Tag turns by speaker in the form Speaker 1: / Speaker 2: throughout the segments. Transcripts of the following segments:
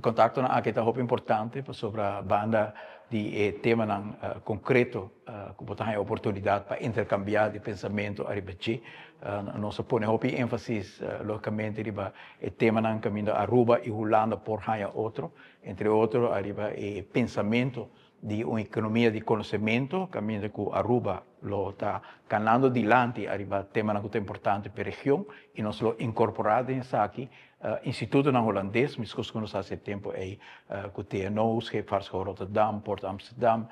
Speaker 1: Contactonan aki ta hopi importante pasobra banda di e temanan concreto cu bo ta haya oportunidad pa intercambia di pensamento ariba dje. Nos a pone hopi enfasis logicamente riba e temanan caminda Aruba y Hulanda por haya otro, entre otro ariba e pensamento di un economia di conocemento caminda cu Aruba lo ta canando dilanti ariba temanan cu ta importante pa e region y nos lo incorpora den esaki institutonan Hulandes, mescos cu nos a haci e tempo ey cu TNO, Scheepvaartschool Rotterdam, Port Amsterdam,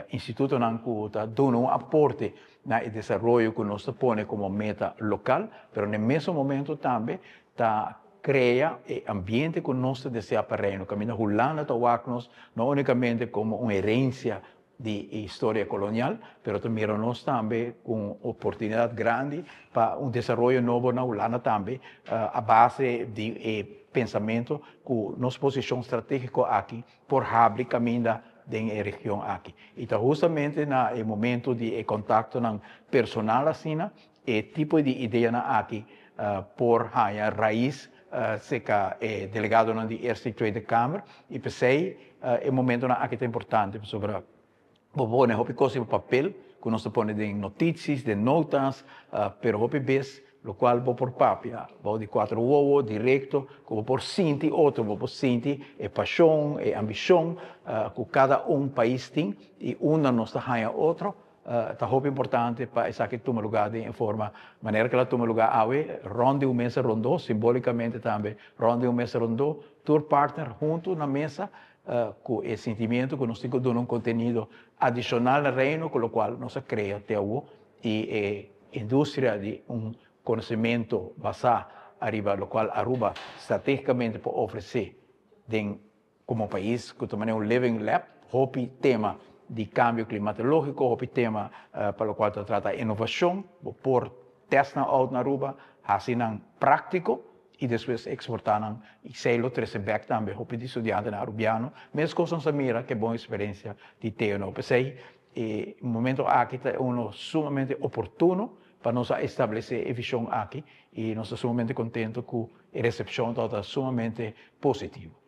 Speaker 1: institutonan cu ta duna un aporte na e desaroyo cu nos ta pone como meta local, pero na e mesun momento tambe ta crea e ambiente cu nos ta desea pa Reino, caminda Hulanda ta wak nos no unicamente como un herencia di e historia colonial, pero ta mira nos tambe cu un oportunidad grandi pa un desaroyo nobo na Hulanda tambe a base di e pensamento cu nos posicion strategico aki por habri caminda den e region aki. Y ta hustamente na e momento di e contactonan personal asina, e tipo di ideanan aki por haya rais cerca e delegadonan di Eerste y Tweede Kamer y p'esey e momentonan aki ta importante pasobra bo pone hopi cos riba papel cu nos ta pone den notities, den notas, pero hopi bes locual bo por papia bou di cuatro wowo directo cu bo por sinti otro, bo por sinti e pasion, e ambicion cu cada un pais tin y unda nos ta haya otro. Ta hopi importante pa esaki tuma lugá den e forma manera ku el a tuma lugá awe, rònt di un mesa rondó, simbolikamente tambe rònt di un mesa rondó, tur partner huntu na mesa ku e sentimiento ku nos tin ku duna un kontenido adishonal na Reino ku lokual nos a krea te awo i e industria di un konosementu basá ariba lokual Aruba strategikamente por ofresé den Como pais cu ta manera un living lab, hopi tema di cambio climatologico, hopi tema pa locual ta trata innovacion, bo por test nan out na Aruba, haci nan practico y despues exporta nan y esey lo trece bek tambe hopi di studiantenan Arubiano. Mescos nos a mira ke bon experiencia di TNO. P'esey e momento aki ta uno sumamente oportuno pa nos a establece e vision aki y nos ta sumamente contento cu e recepcion tabata sumamente positivo.